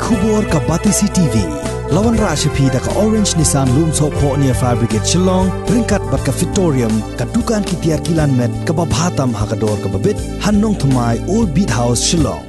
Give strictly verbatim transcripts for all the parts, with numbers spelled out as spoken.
Khubor ka Batesi T V. La wanrah sha phi da ka Orange Nissan Lumsohphoh near Fire Brigade Shillong, ryngkat bad ka Fitorium, ka dukan ki tiar kilan met kaba bha tam ha ka dor kaba bit, ha Nongthymmai, Old Beat House, Shillong.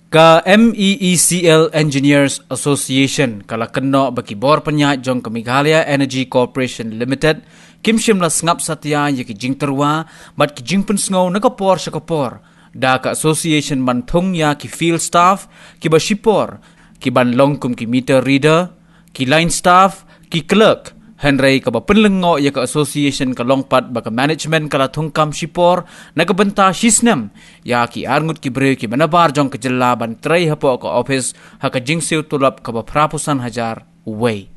Ka M E E C L Engineers Association ka la kynnoh ba ki bor pynïaid jong ka Meghalaya Energy Corporation Limited kim shym la sngap satia ïa ki jingtyrwa bad ki jingpynsngew na ka por sha ka por da ka association ban thung ïa ki field staff kiba shipor, ki ban long kum ki meter reader, ki line staff, ki clerk. Hynrei kaba pynlyngngoh ïa ka association ka long pat ba ka management ka la thung kam shipor na ka bynta shisnem ïa ki arngut ki briew kiba nabar jong ka jylla ban trei hapoh ka office ha ka jingsiew tulop kaba phra phew san hajar uwei.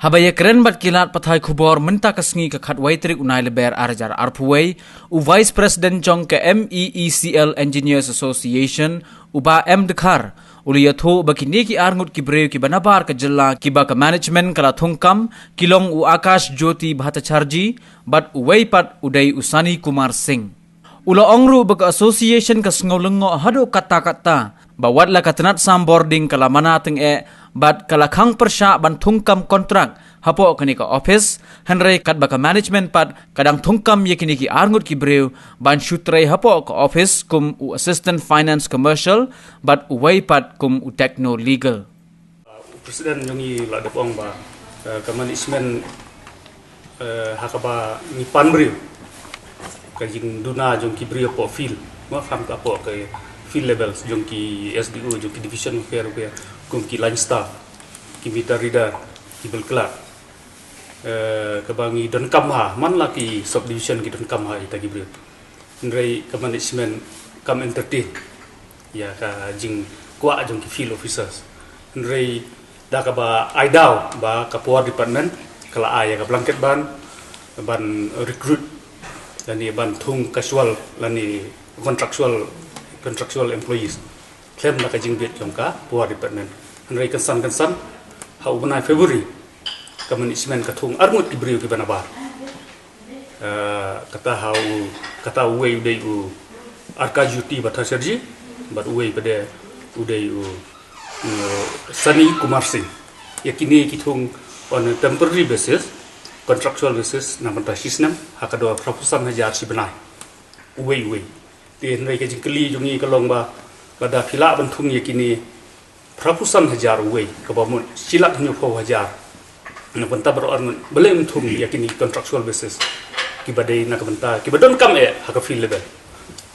Haba ïakren bad ki lad pathai khubor mynta ka sngi ka khatwei tarik u Nailaber ar hajar arphew wei, u Vice President jong ka M E E C L Engineers Association, u Bah M Dkhar, u la ïathuh ba kine ki arngut ki briew kiba nabar ka jylla kiba ka management ka la thung kam ki long u Akash Jyoti Bhattacharjee bad uwei pat u dei u Sunny Kumar Singh. U la ong ruh ba ka association ka sngew lyngngoh haduh katta katta ba wat la ka tnat sam bording ka la mana tyngeh bad ka la khang pyrshah ban thung kam kontrak hapoh kane ka office, hynrei katba ka management pat ka dang thung kam ïa kine ki arngut ki briew ban shu trei hapoh ka office kum u Assistant Finance Commercial bad uwei pat kum u Techno Legal. U President jong ngi la dep ong ba, eh, ka management, eh, ha kaba ngi pan briew ka jingduna jong ki briew hapoh field, ma kham ka hapoh ka field levels jong ki S D O, jong ki division ruh pher ruh pher, kum ki line staff, ki meter reader, ki bill clerk, eh, kaba ngi donkam ha man la ki subdivision ki donkam ha ita ki briew. Hynrei ka management kam entertain ïa ka jingkwah jong ki field officers. Hynrei da kaba ai daw ba ka power department ka la ai ïa ka blanket ban, ban recruit lane ban thung casual lane contractual, contractual employees khlem da ka jingbit jong ka power department. Hynrei kynsan kynsan ha u bnai February ka management ka thung arngut ki briew kiba nabar. Eh, kata ha u, kata uwei u dei u Akash Jyoti Bhattacharjee bad uwei pat u dei u, mm, Sunny Kumar Singh. Ïa kine ki thung on a temporary basis, contractual basis na ka bynta shisnem ha ka dor phra phew san hajar shi bnai. Uwei uwei. Te hynrei ka jingkylli jong ngi ka long ba lada phi lah ban thung ïa kine phra phew san hajar uwei, kaba mut shi lak hynñiew phew hajar na ka bynta baroh arngut, balei ym thung ïa kine contractual basis kiba dei na ka bynta kiba donkam eh ha ka field level,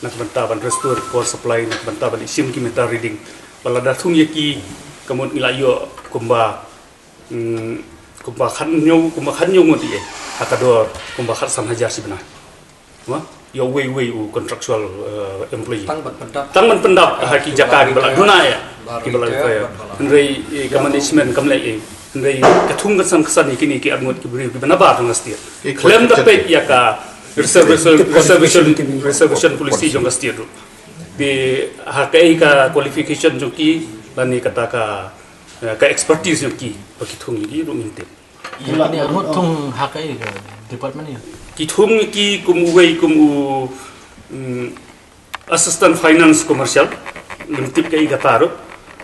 na ka bynta ban restore power supply, na ka bynta ban shim ki meter reading. Ba lada thung ïa ki ka mut ngi la ïoh kumba, mm, kumba khathynñiew, kumba khathynñiew ngut ïa ha ka dor kumba khatsan hajar shi bnai. Wa, ïa uwei uwei u contractual, eh, employee. Tang ban pyndap. Tang ban pyndap ha ki jaka kiba la duna ïa, kiba la duna ïa. Hynrei, eh, ka management kam leh, eh, hynrei ka thung kynsan kynsan ïa kine ki arngut ki briew kiba nabar jong ka state. Khlem da peit ïa ka reservation, reservation, reservation policy jong ka state ruh. Te ha kaei ka qualification jong ki lane kata ka, eh, ka expertise jong ki ba ki thung ïa ki ruh ngim tip. Ïa kine arngut thung ha kaei ka department ïa? Ki thung ki kum uwei kum u, mm, Assistant Finance Commercial, ngim tip kaei kata ruh.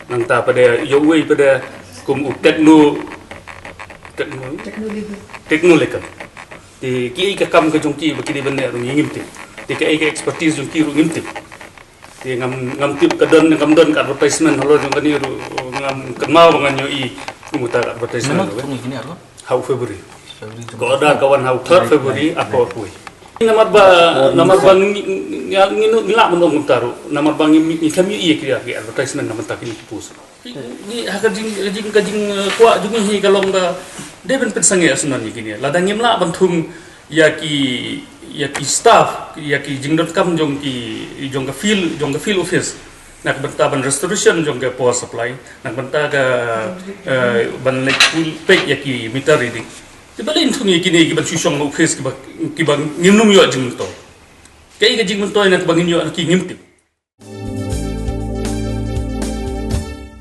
Nangta pat ïa uwei pat kum u techno, techno, techno legal. Te kiei ka kam ka jong ki ba ki dei ban leh ruh ngim tip. Te kaei ka expertise jong ki ruh ngim tip. Te ngam, ngam tip ka don, ngam don ka advertisement halor jong kane ruh, ngam kynmaw ba ngan ïohi kum uta ka advertisement. Mynno ruh, eh? Thung ïa kine arngut? Ha u February. February. Ka order ka wan ha u third February, arphew wei. Namar ba, namar ba ngi, ngi, ngi, ngi lah ban ong kumta ruh, namar ba ngi, ngi khlem ïohi ïa ki, ki advertisement na bynta kine ki post. Ngi, ha ka jing, ka jing, ka jing, eh, kwah jong ngi hi ka long ba dei ban pynsangeh shuh ïa kine. Lada ngim lah ban thung ïa ki, ïa ki staff, ïa ki jingdonkam jong ki, jong ka field, jong ka field office, na ka bynta ban restoration jong ka power supply, na ka bynta ka, eh, ban leit pul peit ïa ki meter reading. Te balei yn thung ïa kine ki ban shu shong office kiba, kiba ngim nym ïoh jingmyntoi. Kaei ka jingmyntoi na kaba ngin ïoh na ki ngim tip.